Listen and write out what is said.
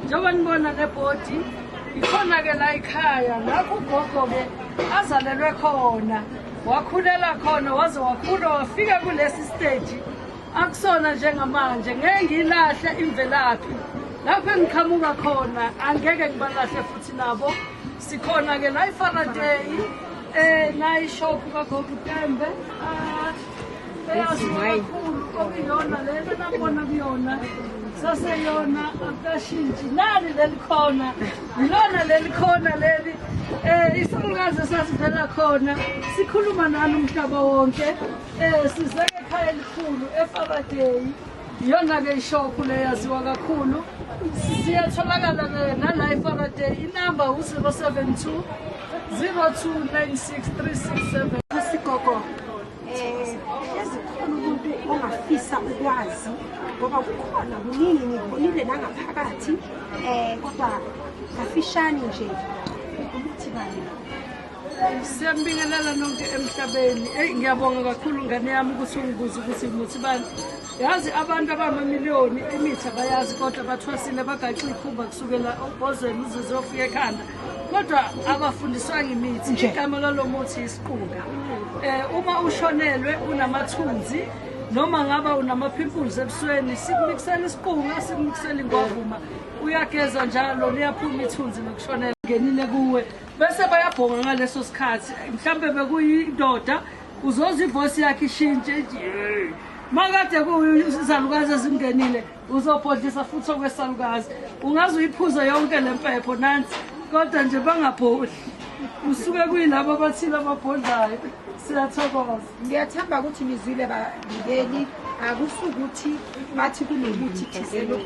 Njengoba nibona nebhodi, ikhona-ke la ekhaya, lapho ugogo-ke azalelwe khona, wakhulela khona, waze wakhula wafika kulesi stage akusona njengamanje. Ngeke ngiyilahle imvelaphi, lapho engiqhamuka khona angeke ngibalahle futhi nabo. Sikhona-ke la eFaraday, nayi ishophu kagogo Tembe, eyaziwa kakhulu, okuyiyona lena nabona kuyona, saseyona, akukashintshi. Nali leli khona, yilona leli khona leli, isalukazi esasivela khona. Sikhuluma nani umhlaba wonke, sizeke ekhaya elikhulu eFaraday. Iyona-ke ishophu le yaziwa kakhulu. Siyatholakala-ke nala eFaraday. Inamba u-072 0296 367. Sigogo, ezikhona umuntu ongafisa ukwazi, ngoba kukhona kuningi ngikubonile nangaphakathi, kodwa kafishane nje ukuthi bani? Siyambingelela nonke emhlabeni. Eyi, ngiyabonga kakhulu ngane yami ukuthi ungibuze ukuthi muthi bani. Yazi abantu abamamiliyoni imithi abayazi, kodwa bathwasile, bagaxa iy'khumba kusukela obhozweni uze ziyofika ekhanda, kodwa abafundiswanga imithi. Igama lalo muthi isiqunga. Uma ushonelwe, unamathunzi, noma ngaba unama-pimples ebusweni, sikumikisela isiqunga, sikumikisela ingwavuma, uyageza njalo, liyaphuma ithunzi nokushonela ngenile kuwe, bese bayabhonga ngaleso sikhathi. Mhlambe bekuyindoda, uzoza ivoice yakhe ishintshe ithi, "Hey." Makade kuyizalukazi ezingenile, uzobhodlisa futhi okwesalukazi. Ungaze uyiphuze yonke le mpepho nansi, kodwa nje bangabhodli, usuke kuyilabo abathile ababhodlayo. Siyathokoza. Ngiyathemba ukuthi nizwile babukeli, akusukuthi bathi kunomuthi thizeni.